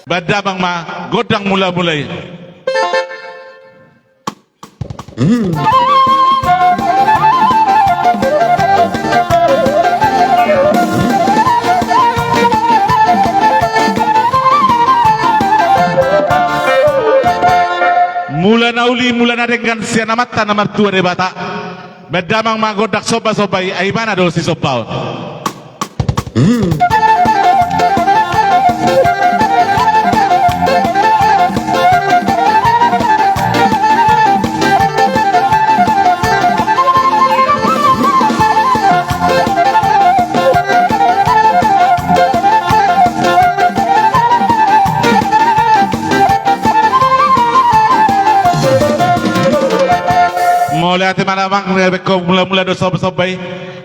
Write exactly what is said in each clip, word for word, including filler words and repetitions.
Baen damang ma gondang mula-mula i. Mula na uli, mula na denggan sian Amanta na martua Debata. Baen damang ma gondang somba-somba i, ai ibana do sisombaon. Mauliate ma damang, mula-mula do somba-somba i.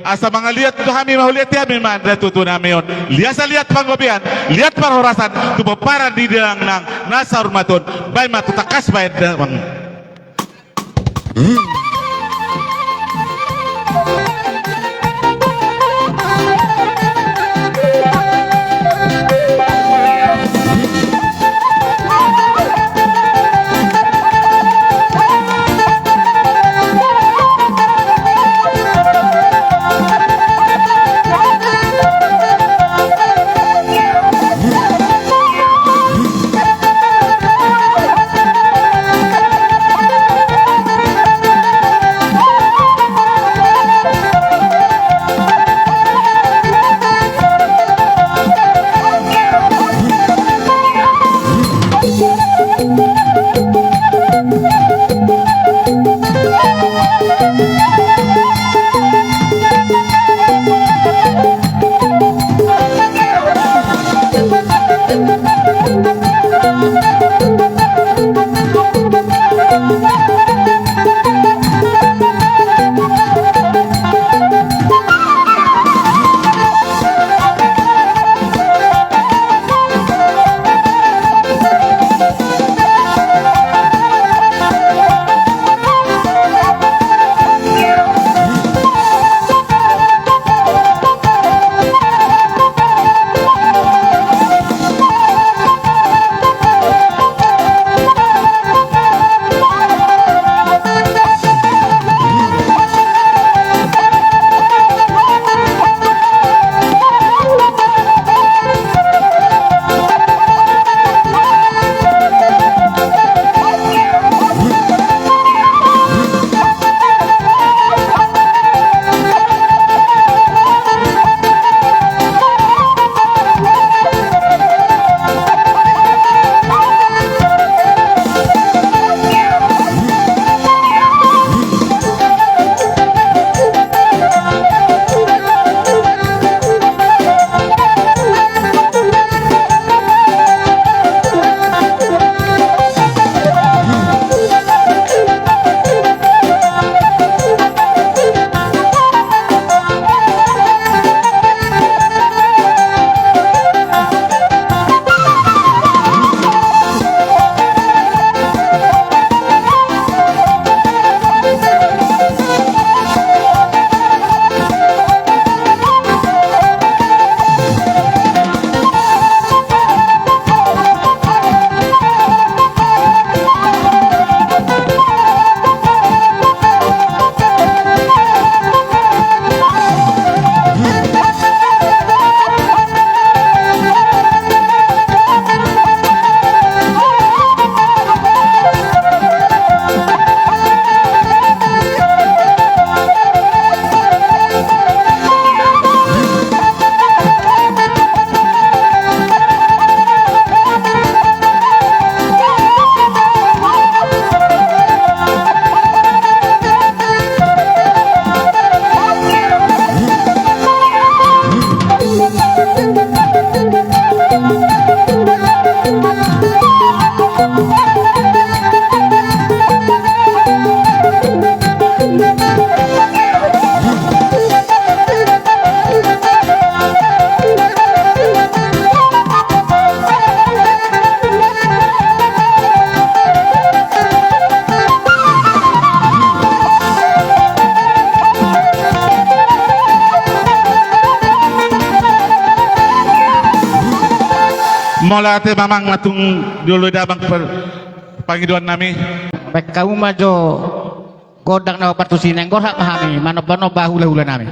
Asa mangaliat tu hami, mauliate hami ma tu natuatua nami on. Lias ma liat panggabean, liat parhorasan tu pomparan ni dalangnang na saur matua on. Baen ma tu tangkas baen damang. Mauliate ma amang, na tung dioloi damang pangidoan nami. Baen hamu ma jo gondang na hombar tusi, naeng gorhat ma hami manomba-nomba hula-hula nami.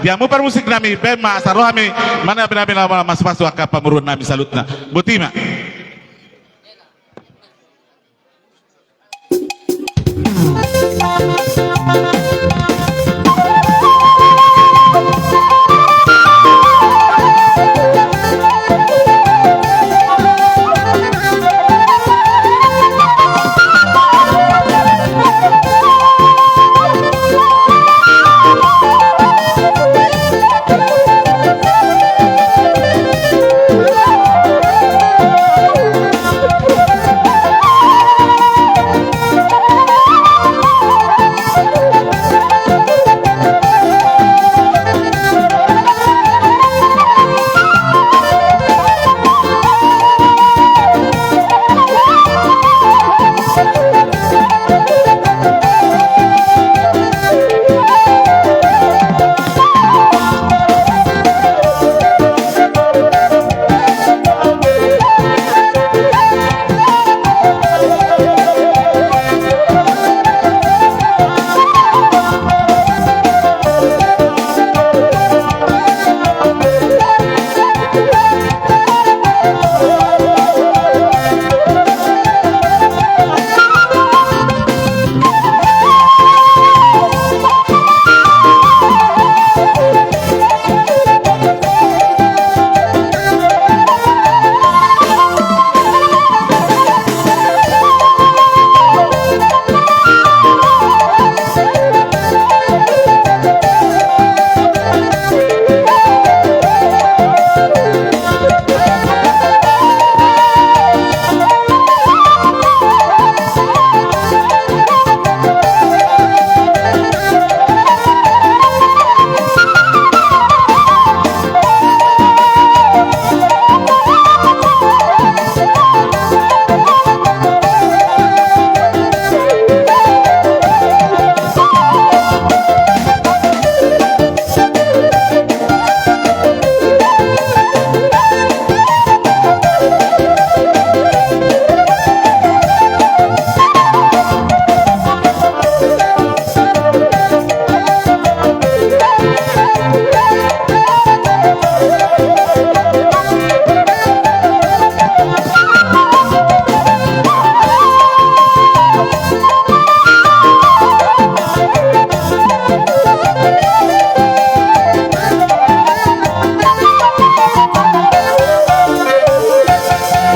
Di hamu parmusik nami, baen ma asa ro hami manabi-nabi na mamasu-masu angka pamoruon nami saluhutna. Boti ma.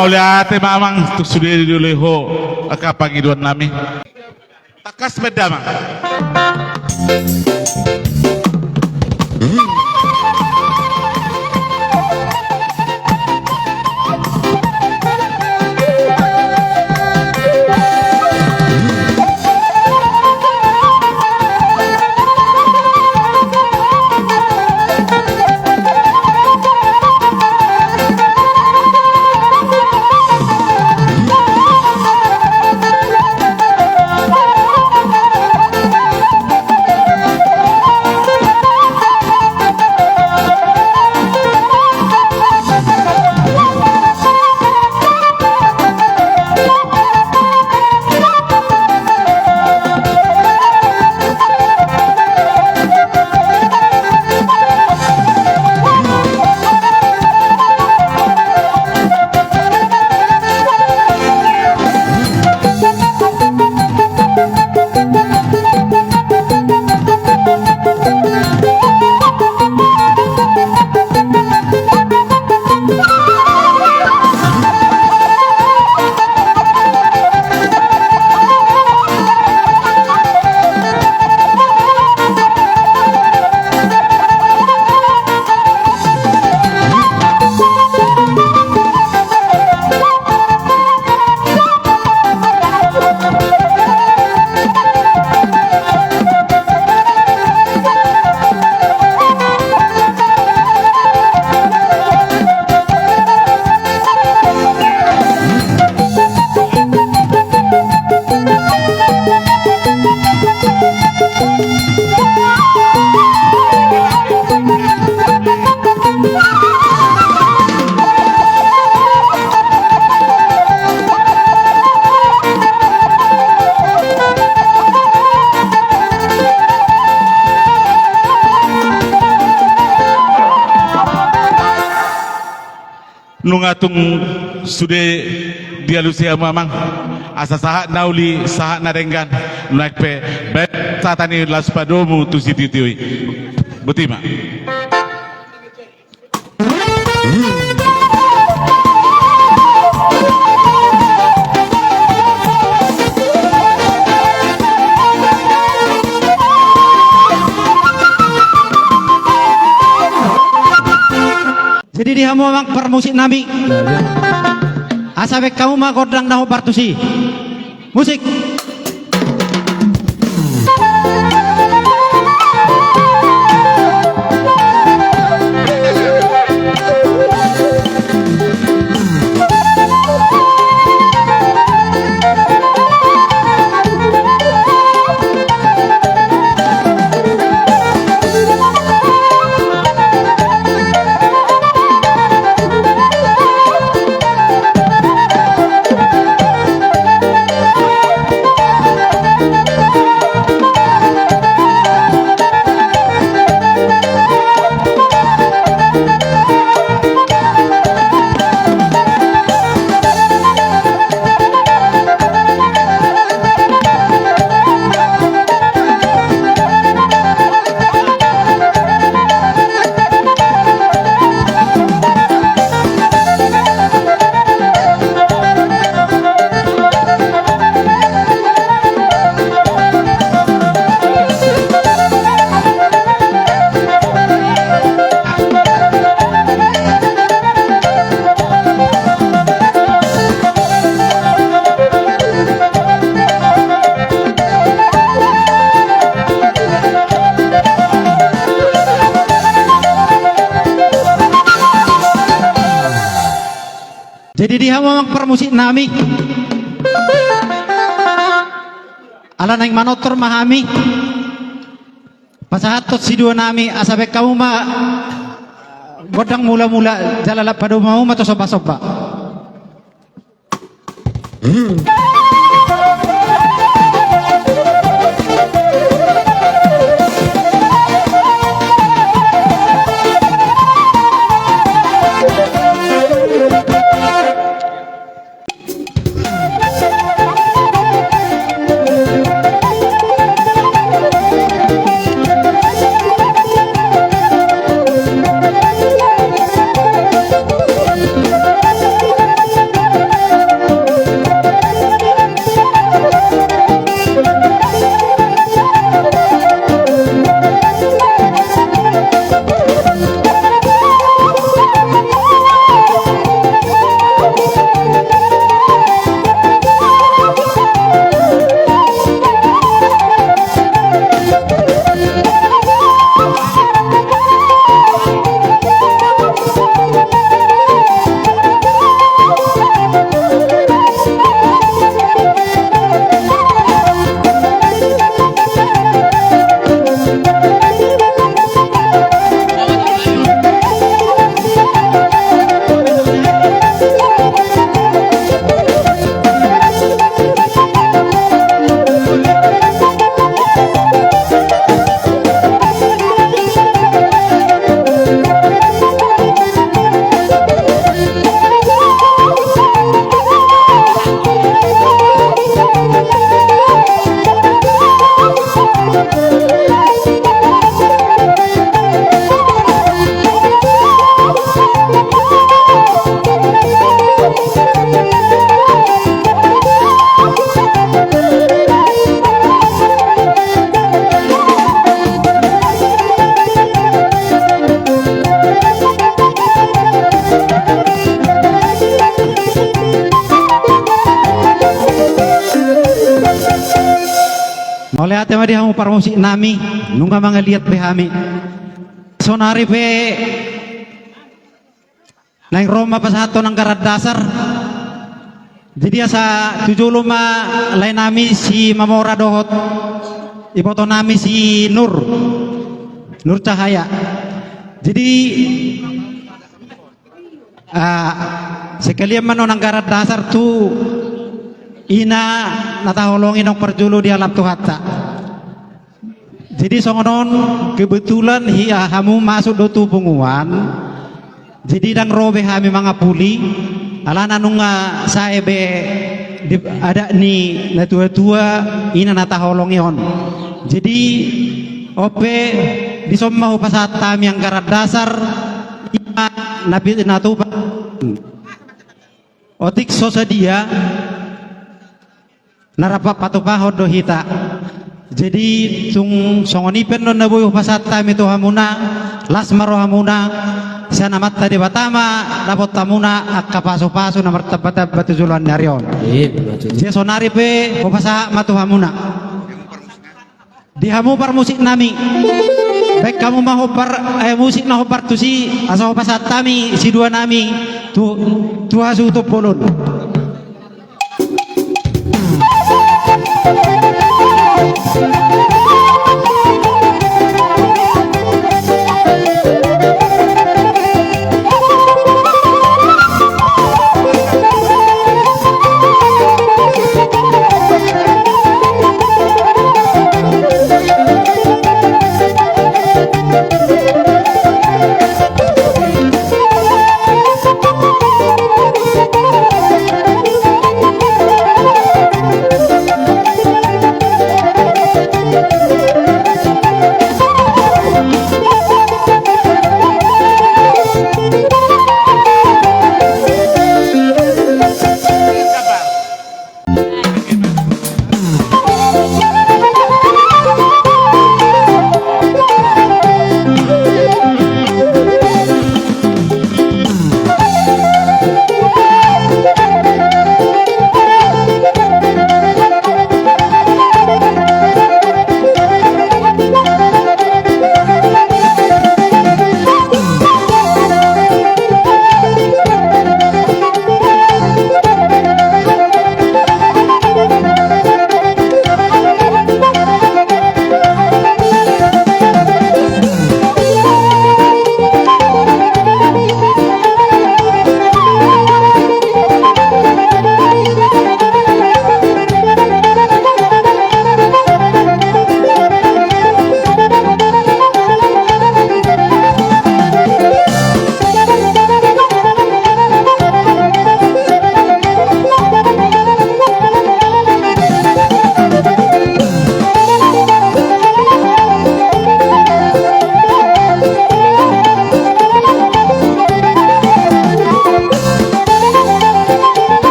Mauliate ma amang tu sude dioloi ho angka pangidoan nami. Tangkas ma damang. Nunga tung sude dialusi hamu amang, asa sahat na uli sahat na denggan. Nuaeng pe baen sata ni las padomu tu sitio-tio i. Botima. Jadi di hamu amang parmusik nami, asa baen hamu ma gondang na hombar tusi. Musik. Jadi di hamu amang parmusik nami, ala naeng manortor ma hami, pasahathon sidua nami, asa baen hamu ma gondang mula-mula jala las padomu ma tu somba-somba. Ate ma di hamu parmusik nami, nunga mangaliat be hami. Sonari pe naeng ro ma pasahathon anggaran dasar. Jadi asa tu jolo ma lae nami si Mamora dohot iboto nami si Nur, Nur Cahaya. Jadi, ah, sekalian ma on anggaran dasar tu ina na taholongi naung parjolo dialap Tuhanta. Jadi songon on, kebetulan hea hamu masuk do tu punguan. Jadi ndang ro be hami mangapuli, alana nunga sae be di adat ni natua-tua ina na taholongi on. Jadi on pe, dison ma hupasahat hami anggaran dasar, ima na pi-, na tupa. Otik so sadia, na rap patupahon do hita. Jadi tung songon i pe annon na boi hupasahat hami tu hamuna, las ma rohamuna, sian Amanta Debata ma dapot hamuna angka pasu-pasu na martamba-tamba tu joloan ni ari on. Iya, betul. Jadi sonari pe hupasahat ma tu hamuna. Di hamu parmusik nami. Baen hamu ma hombar, eh, musik na hombar tusi, asa hupasahat hami sidua nami tu, tu hasuhuton bolon.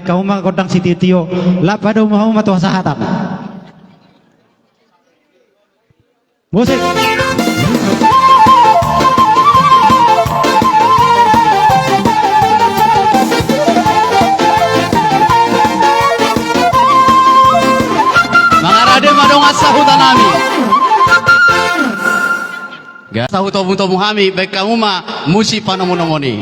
Hamu ma gondang sitio-tio, laho padomu hamu ma tu hasahatan. Musik. Mangarade ma dongan sahuta nami. Gabe sahuta tomu-tomu hami, baen hamu ma musik panomu-nomuna i.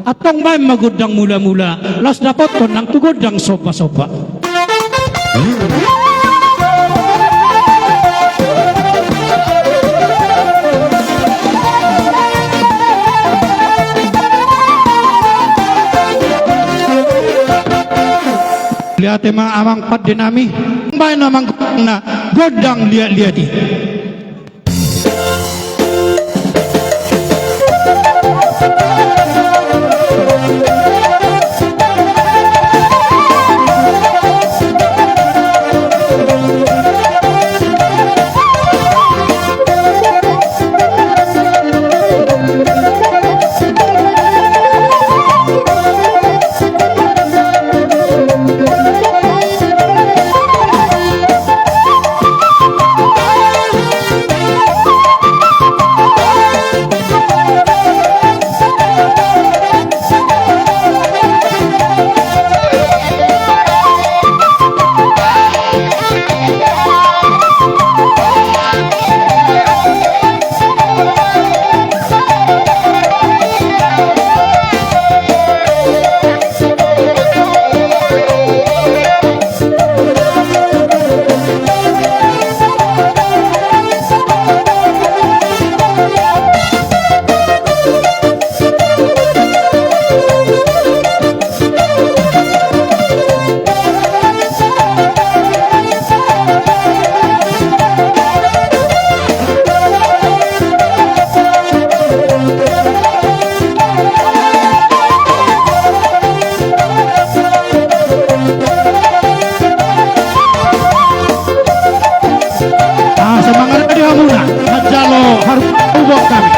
Antong baen ma gondang mula-mula, laos dapothon nang tu gondang somba-somba. Liate ma amang pande nami, baen amang gondangna, gondang liat-liat i. Ah, semangat di hamuna, manjalo haru ubok kami.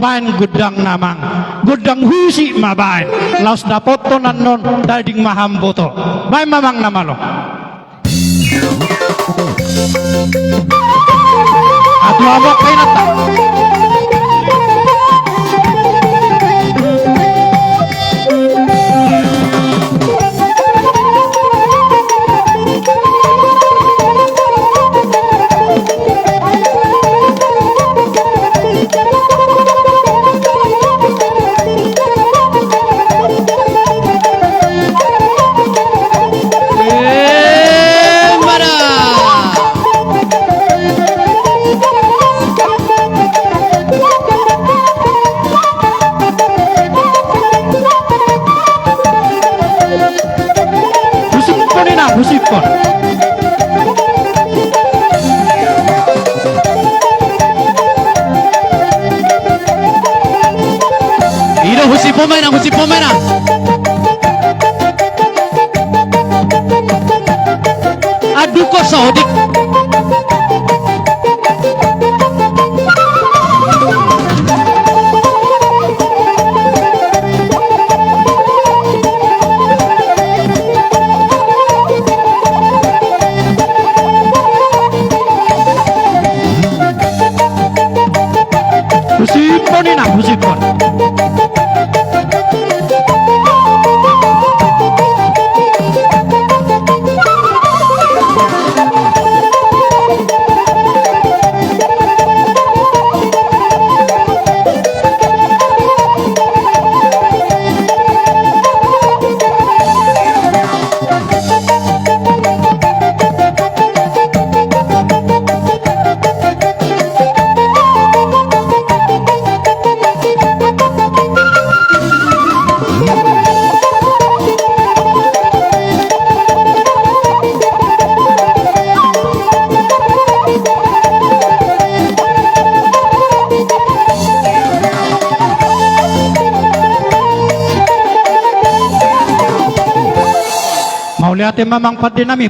Baen gondang na amang, gondang husip ma baen, laos dapothon annon daging ma hamboto. Baen ma amang na malo. Atu amok kainanta. Husipon inang, husipon. I do, husipon ma inang, husipon ma inang. Aduk ko sodik. Husipon inang, husipon. Mauliate ma amang pande nami.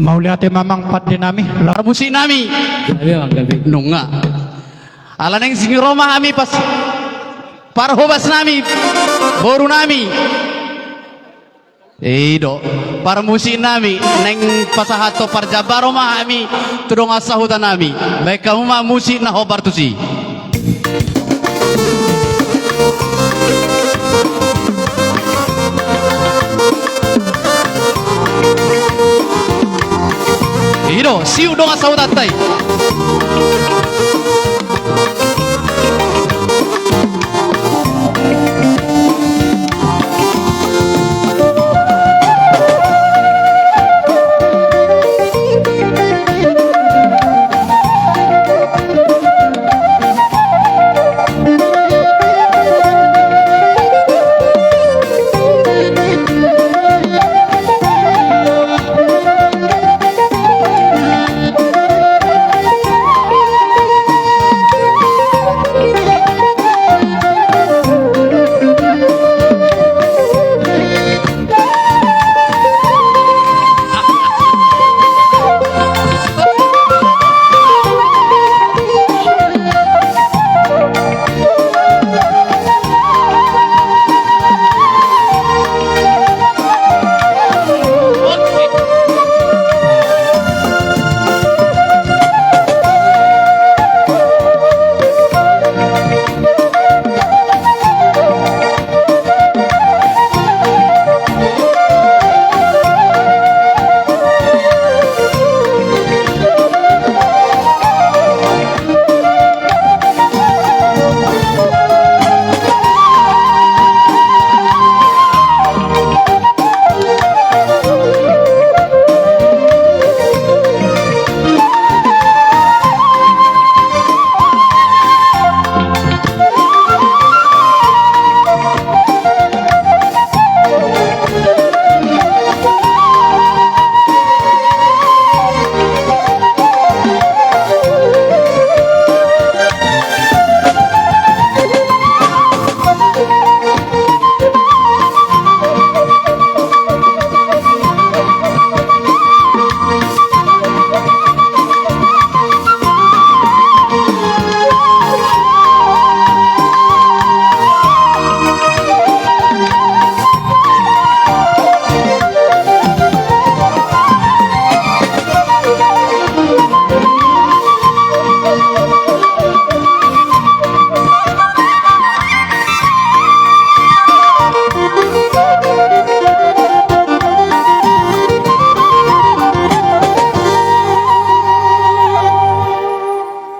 Mauliate ma amang pande nami. Parmusik nami. Gabe, amang, gabe. Nunga. Ala naeng singkop ma hami pas parhobas nami, boru nami. I do, parmusik nami, naeng pasahathon parjambaron ma hami tu dongan sahuta nami. Baen hamu ma musik na hombar tusi. I do, siuk dongan sahutanta i.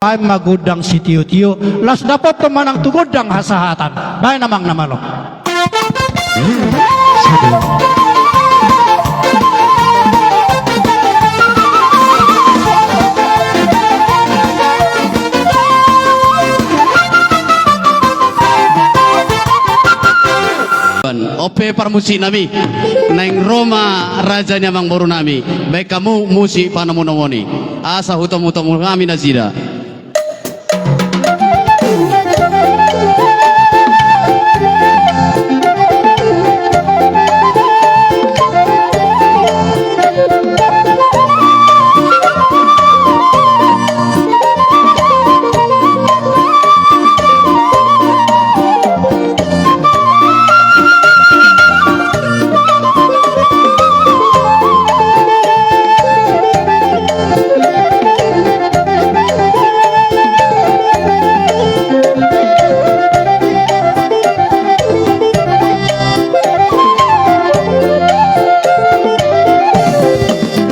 Baen ma gondang sitiotio, laos dapothon ma nang tu gondang hasahatan. Baen amang na malo. On pe parmusik nami, naeng ro ma raja ni amangboru nami. Baen hamu musik panomunomu i, asa hutomutomu hami nasida.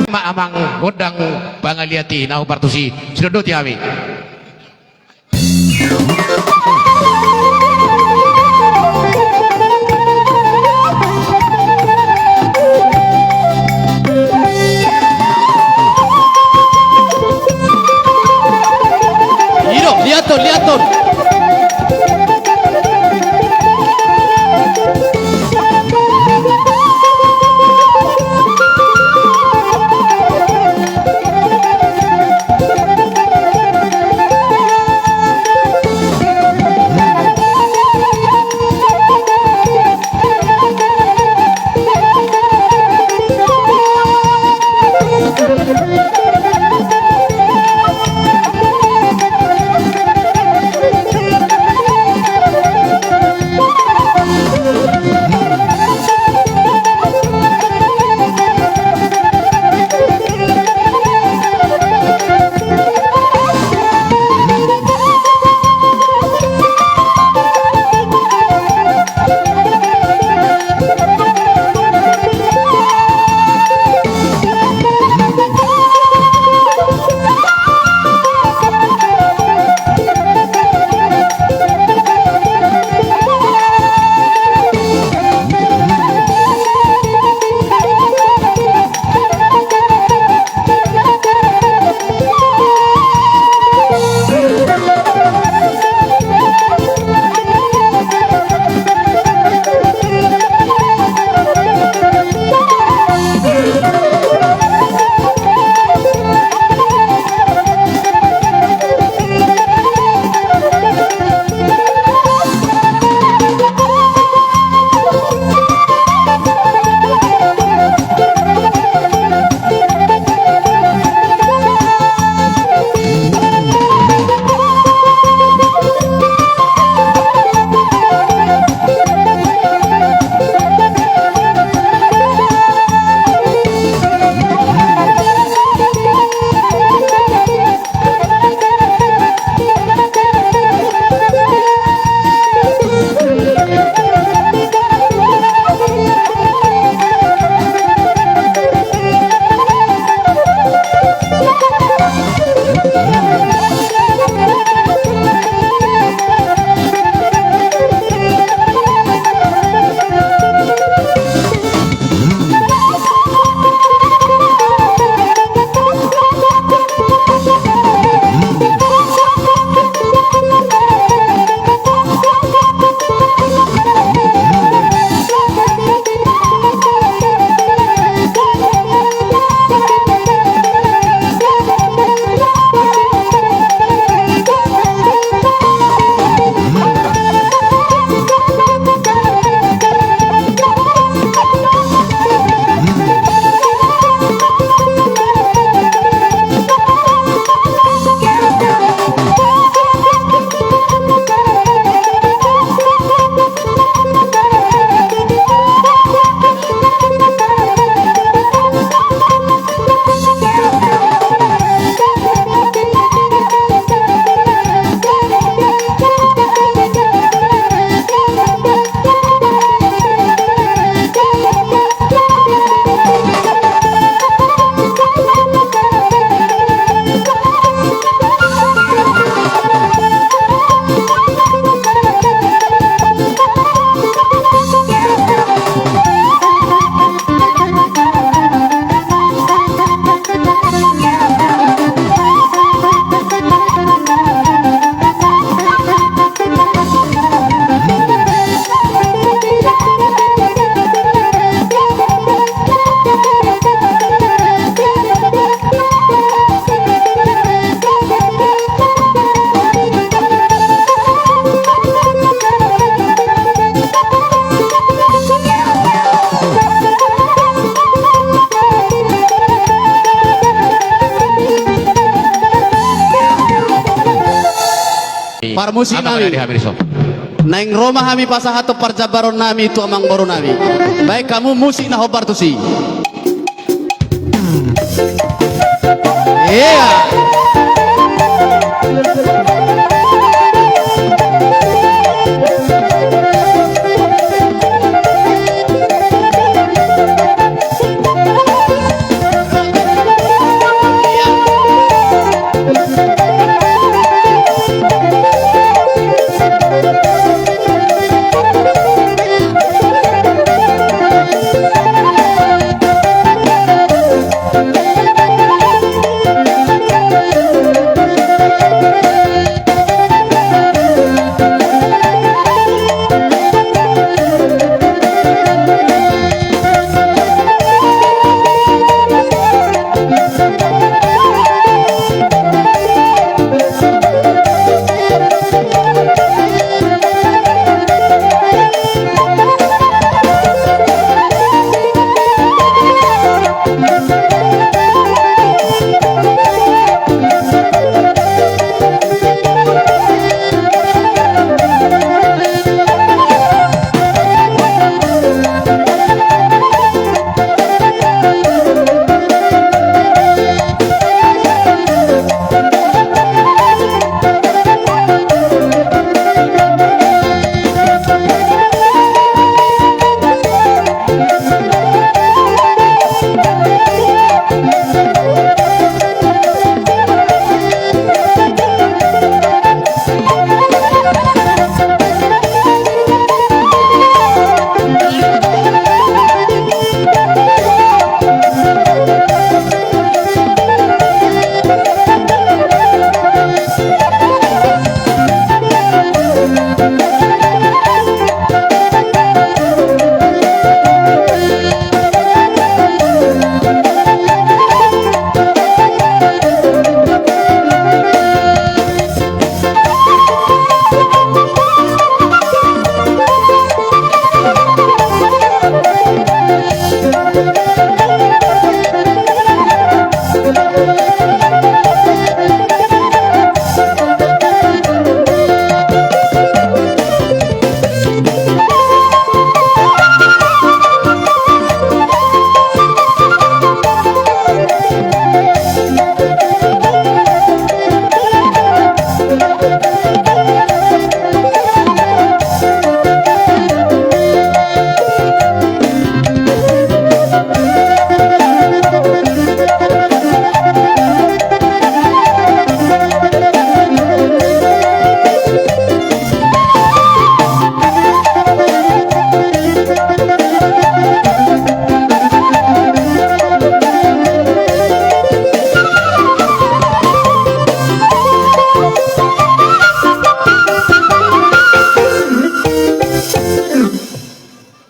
Ma amang gondang pangalian i na hombar tusi, sidondoti hami. I do, liathon, liathon. Parmusik nami. Naeng ro ma hami pasahathon parjambaron nami tu amangboru nami. Baen hamu musik na hombar tusi. Ia.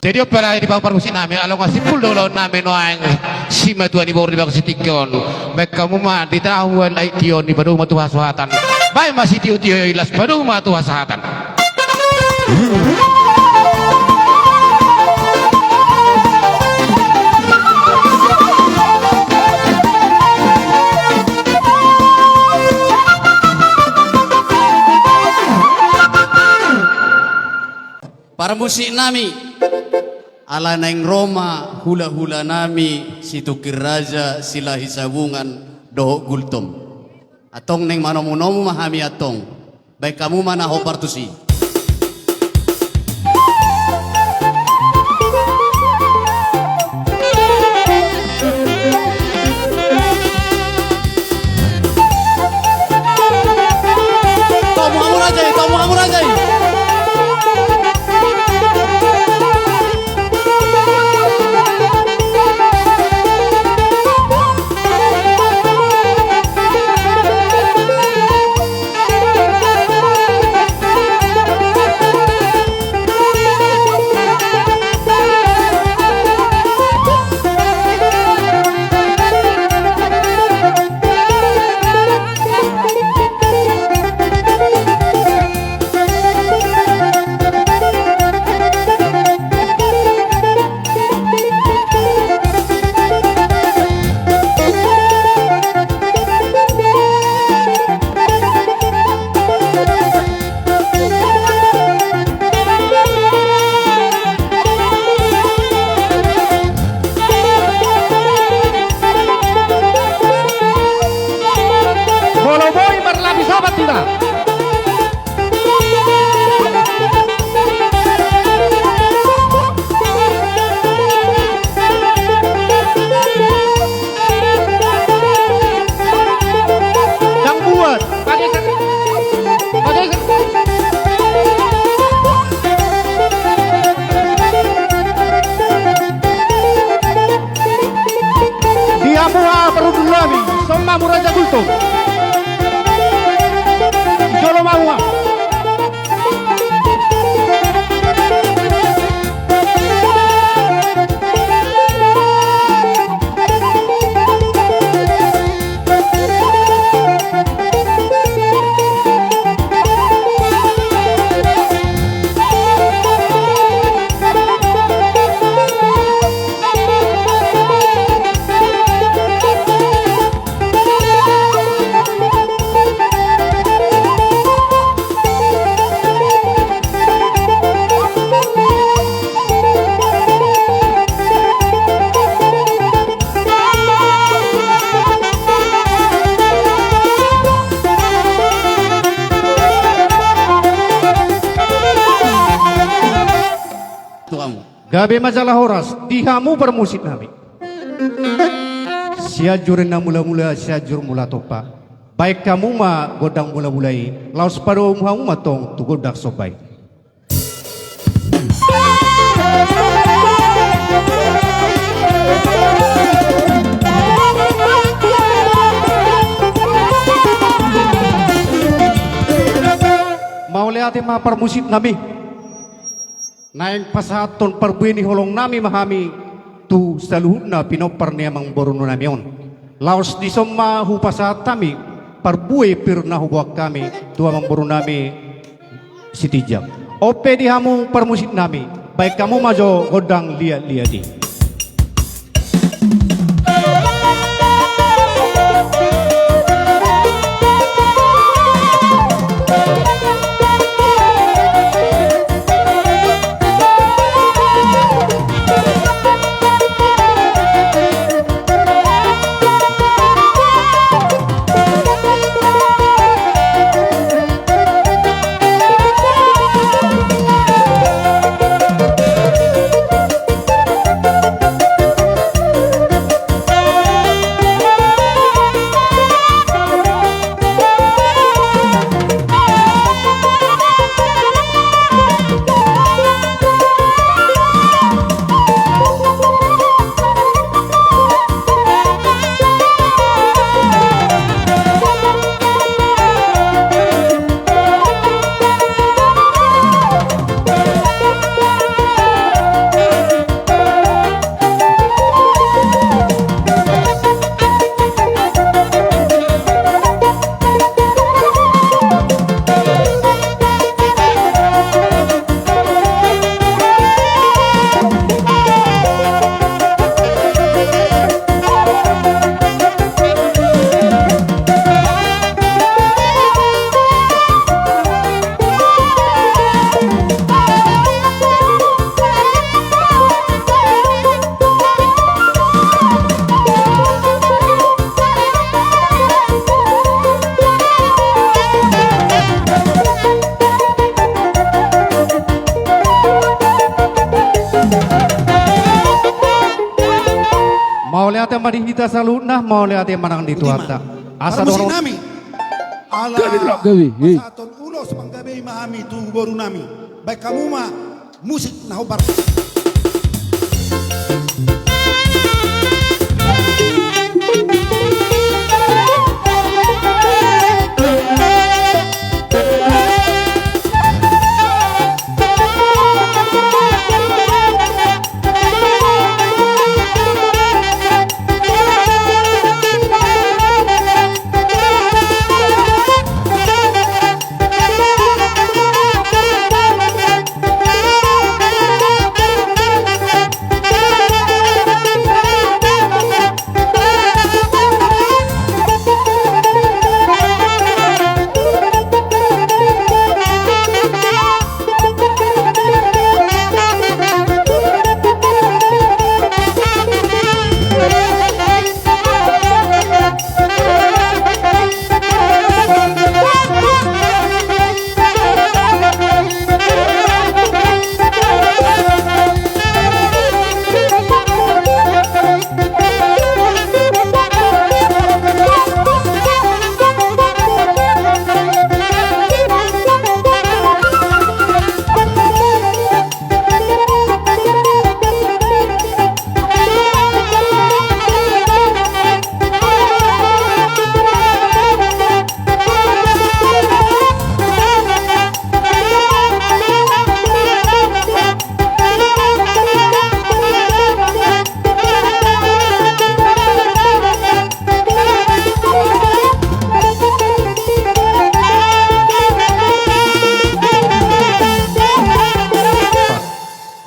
Jadi on pe alai di pahu parmusik nami, ala nunga simpul do ulaon nami nuaeng, simatua ni boru di bagas tingki on. Baen hamu ma di tahu alai tio on, dipadomu ma tu hasohatan. Baen ma sitiotio i, laos padomu ma tu hasohatan. Parmusik nami, ala naeng ro ma hulahula nami Situngkir Raja, Silahi Sabungan dohot Gultom. Antong naeng manomunomu ma hami antong. Baen hamu ma na hombar tusi. Tomu hamu raja i, tomu hamu raja i. Gabe ma jala horas di hamu parmusik nami. Sianjur na mula-mula, Sianjur Mula Tompa. Baen hamu ma gondang mula-mula i, laos padomu hamu ma tong tu gondang somba i. Mauliate ma parmusik nami. Naeng pasahathon parbue ni holong nami ma hami tu saluhutna pinompar ni amangboru nami on. Laos dison ma hupasahat hami parbue pir na huboan hami tu amangboru nami Sitinjak. On pe di hamu parmusik nami, baen hamu ma jo gondang liat-liat i. Mauliate ma di hita saluhutna, mauliate ma nang di Tuhanta. Asa dohonon nami. Ala pasahathon ulos panggabean ma hami tu boru nami. Baen hamu ma musik na hombar.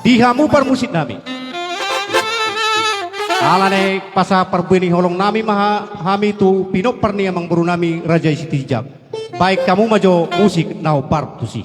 Di hamu parmusik nami. Ala ni pasahat parbue ni holong nami ma ha-, hami tu pinompar ni amangboru nami Raja i Sitinjak. Baen hamu ma jo musik na hombar tusi.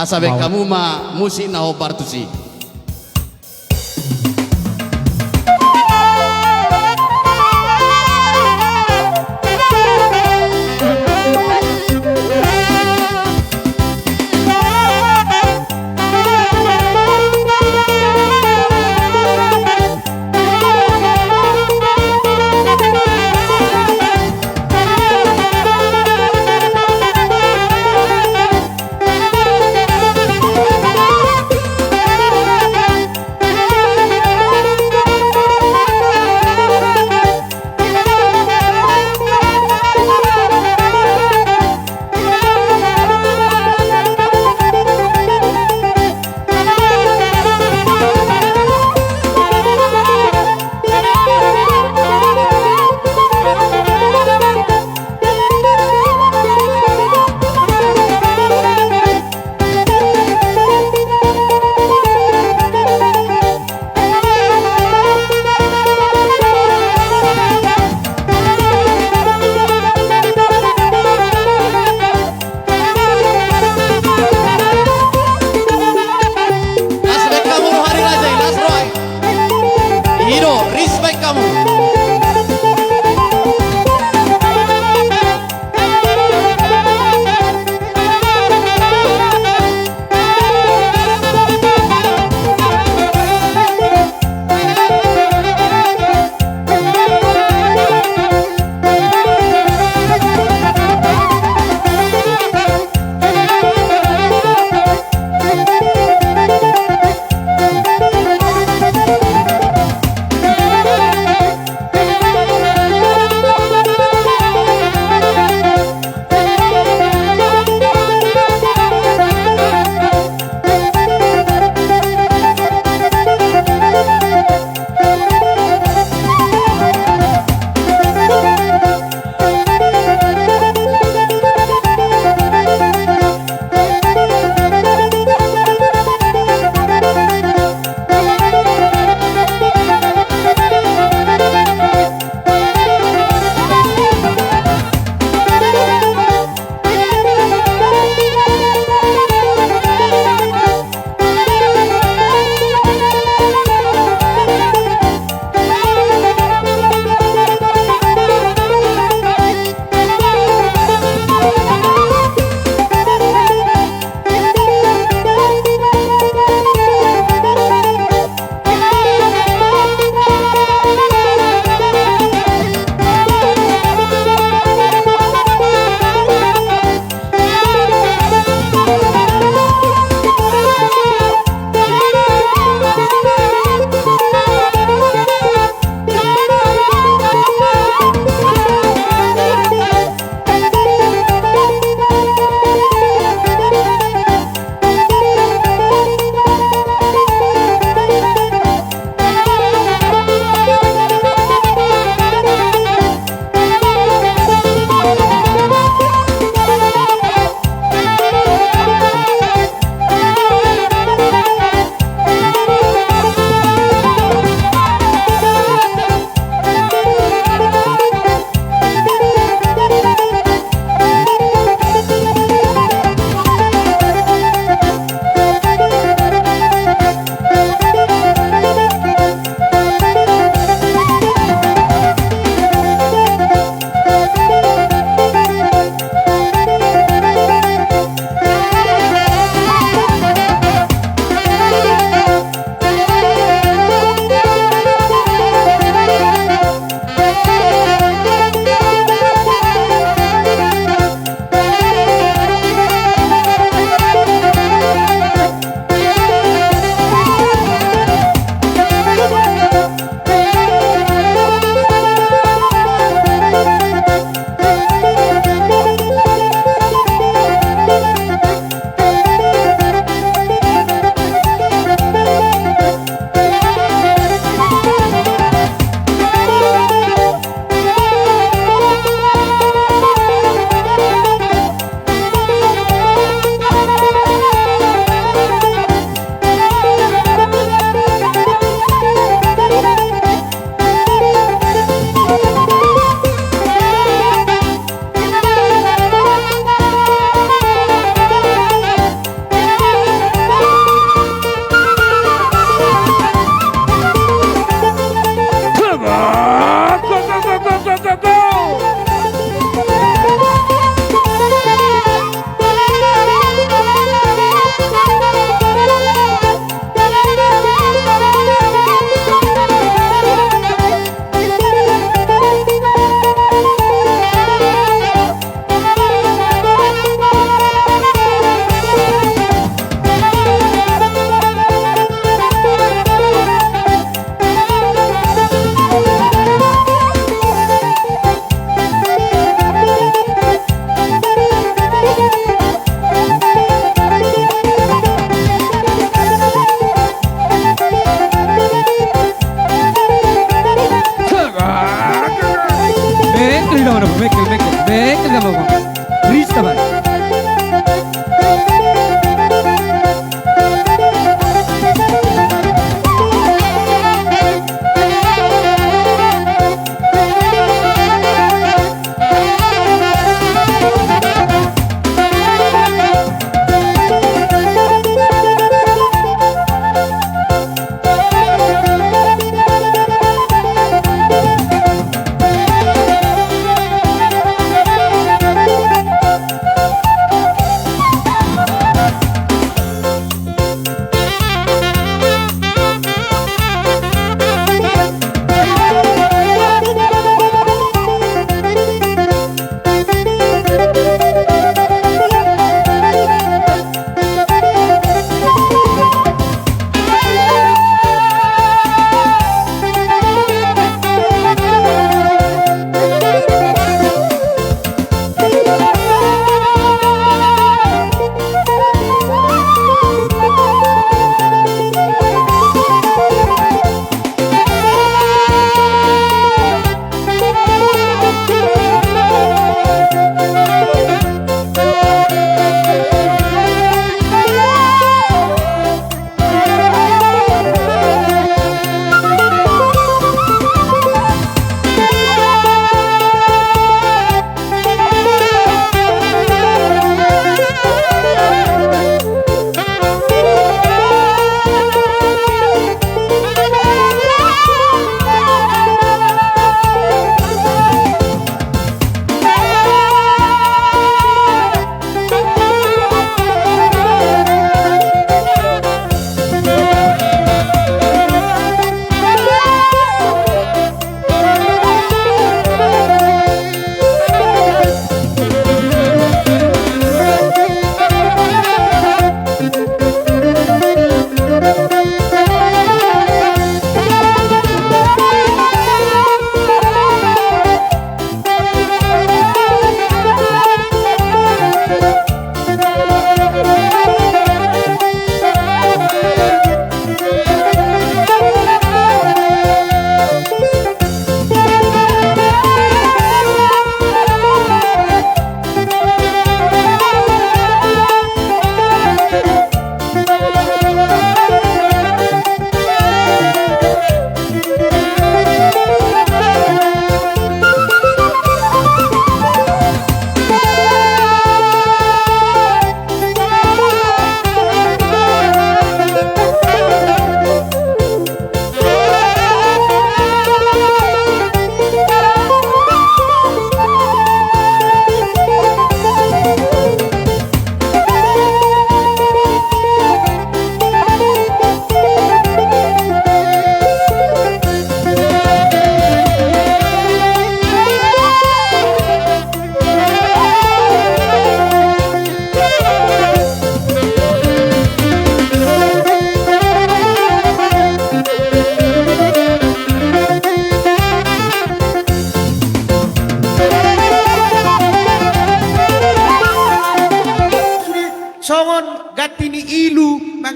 Asa baen hamu ma musik na hombar tusi. Las baen hamu roha ni raja i, las roha i. I do, ris baen hamu.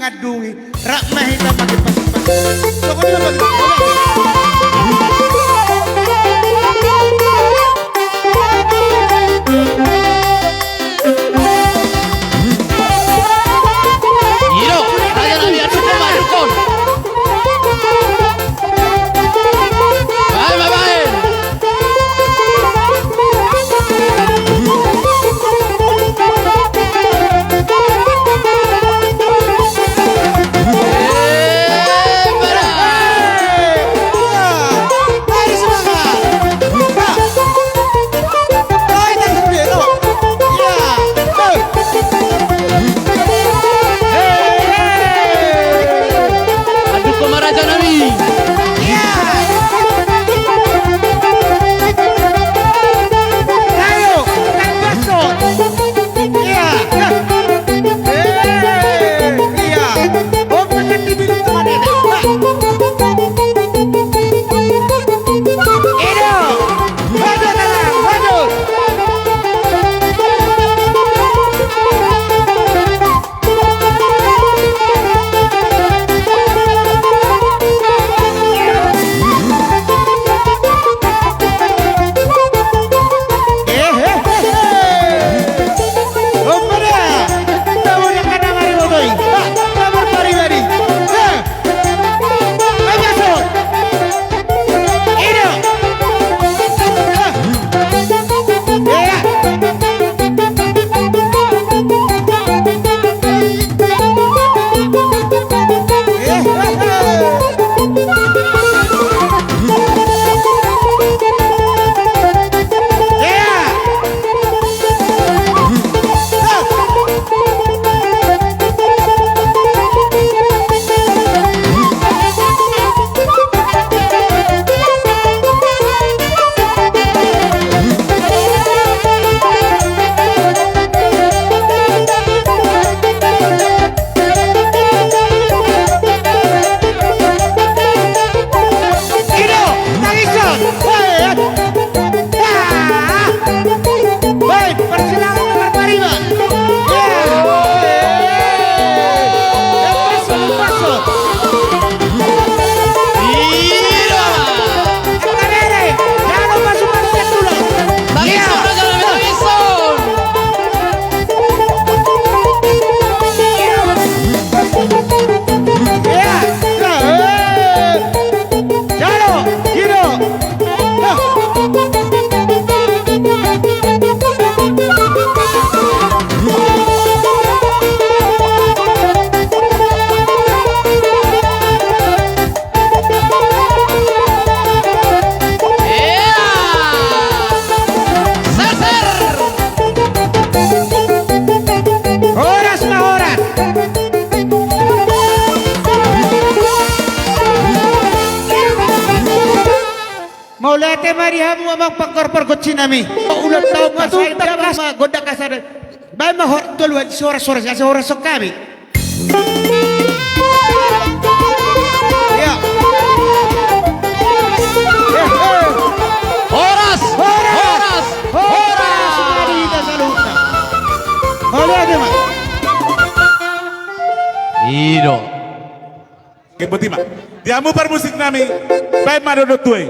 Dungi, rap ma hita pakai pasik-pasik. Sokoni ma pakai. Iro, raja nami, aduh, kau maju, kau. Bae, bae, bae. Aduh, kau maraja nami. Ayo, kan basot. Ia. Eh, ia. Oh, pakai di bilik teman ini. Wah. Ido. Waduh, tenang, waduh. Horas ma, horas. Mauliate ma di hamu amang pangkorhon pargonsi nami. Ulang tahun ma tu, tangkas ma gondang kasar. Baen ma horas tolu, horas, horas, horas hami. Horas! Horas! Horas! Mauliate ma. Ido. Oke, boti ma. Di hamu parmusik nami, baen ma dodot tuai.